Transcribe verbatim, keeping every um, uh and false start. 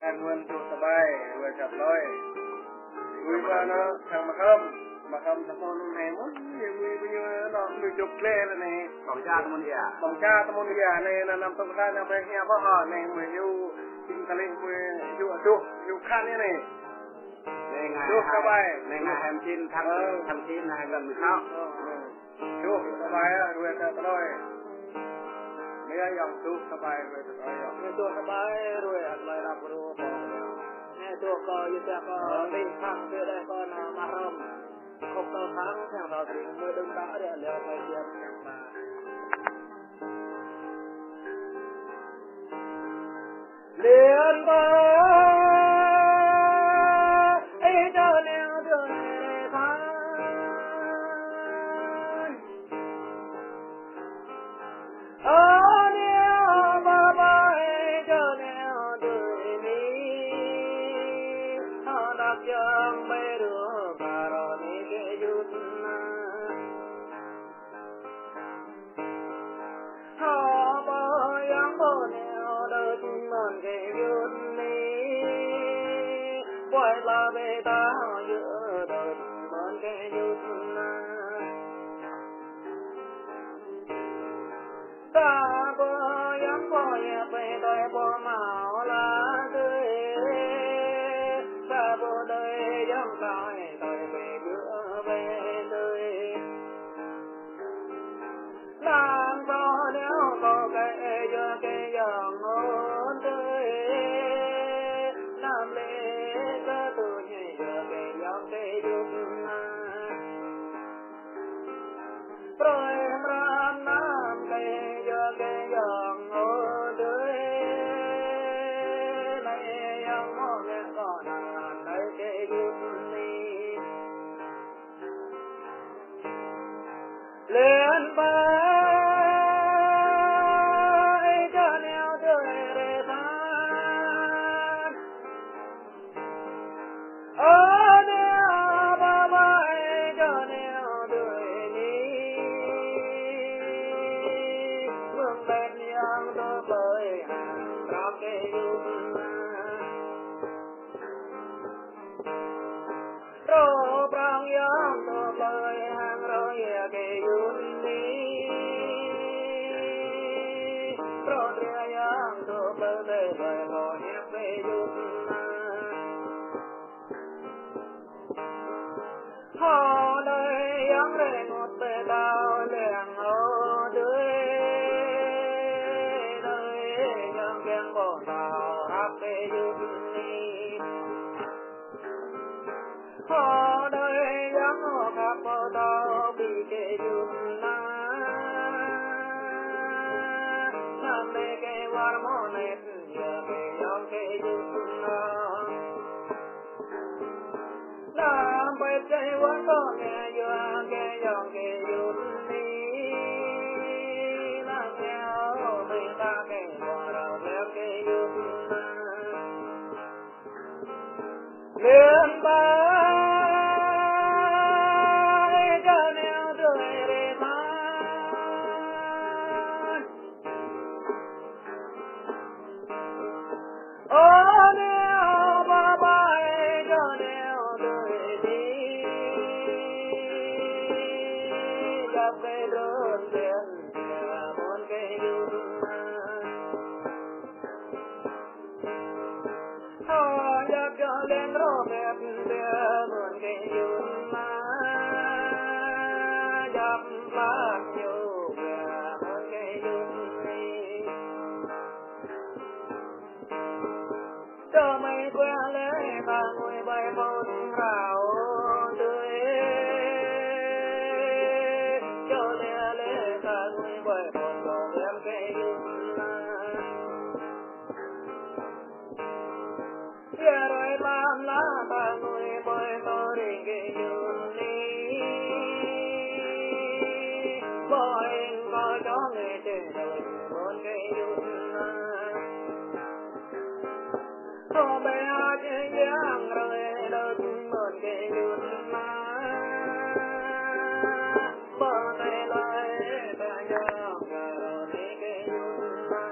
Anŭn tuh tơbai, ruai čăp lơi. Ruai ba anŭn sang mơkăm, mơkăm sa thun anŭn anai mơ̆n, yơh ruai ba ñu anŭn ñu čŭk lĕ anai. Ƀơ̆ng ča tơmun ia. Ƀơ̆ng ča tơmun ia anai, anŭn năm tŭk ta anŭn ƀĕ hia ƀơ̆ anai, mơ̆ hyu, čing tơlih mơ̆ hyu aduh, hyu khăn anai. Anai ngă tuh hai, tơbai. Anai ngă hai chín tháng, tháng chín hai nghìn mười sáu. Ơ, ơ. Tuh tơbai, ruai ta tơlơi. Mia yang tuh tơbai, ruai ta tơlơi. Mia tuh tơbai, ruai ta tơlơi rap ru pô. Mia tuh kơ, yua ta kơ, ơ, ƀing phang, yua ta kơ, na, mah rom. Khŏk tơ phang, yang tơ tring, mơi đơ̆ng ta, rĕ, leo, mơi tiêm, yang ta. Liên ba, ê, čơ leo, tơ, rê, tha. Ơ, neo, ba, ba, ê, čơ neo, tui, ni, ha, đak yang, ƀe, ru, ka, ro, ni, ke, yut, na. Ha, ba, yang, ba, neo, đơ, mơn, ke, yut, ni. Kuai, la, ƀe, ta, yơ, đơ, mơn, ke, yut, na. Ta ƀu yang ƀu yă pơ tơi ƀu mâo la tơi. Ta ƀu đơi yang tơi tơi pơ gơ̆ pơ tơi. Đang ƀu neo kơ kơ yua kơ yang ôn tơi. Năm lĕ kơ tui yua kơ yang kơ yŭk na. Brơi mram năm kơ yua kơ yang ôn tơi. Nai yang mơ̆ ngă kơ năm nai kơ yŭk ni. Liên ba, ê, čơ neo, tui, rê, tha. Ơ, neo, ba, ba, ê, čơ neo, tui, ni. Mơ̆ng ƀĕ yang tơ ƀơi hăng rap kơ yŭk na. Rô prang yang tơ ƀơi hăng rô yă kơ yŭk ni. Rô dria yang tơ ƀơi tơ ƀơi rô yă kơ yŭk na. Hơ đơi yang rê ngôt pơ tao leng ơ đơi. Đơi yang kiăng ƀô̆ tao hăp kơ yŭk ni. Hơ đơi yang hơ khăp ƀô̆ tao ƀing kơ yŭk na. Năm đơi kơ war mơ̆ nĕt yua kơ yang kơ yŭk na. Năm pơčeh wơ̆t kơ ngă yua kơ yang kơ yŭk ni. Năm ngă ôh ƀing ta kơ ƀô̆ rao lĕ kơ yŭk na. Liên ba, ê, čơ neo, tui, rê, tha. Ơ neo, ba, ba, ê, čơ neo, tui, ni. Djăp kơ drôn ƀiăn, ƀiă mơ̆n kơ yŭk na. Hơ, djăp čơlen rô ƀiăn, ƀiă mơ̆n kơ yŭk na. Djăp plat ñu, ƀiă mơ̆n kơ yŭk ni. Tơmai ƀiă lĕ ta ngui ƀơi phŭn rao tui. Čơlen lĕ ta ngui ƀơi phŭn rao ƀiăn kơ yŭk na. Ƀiă rơi ƀăm la ta ngui ƀơi tơring kơ yŭk ni. Ƀơi kơ čŏng ê čê đơi mơ̆n kơ yŭk na. Tơmai ăt yang rơi đơi mơ̆n kơ yŭk na. Ƀơi tơlơi ta yang kơ rơi kơ yŭk na.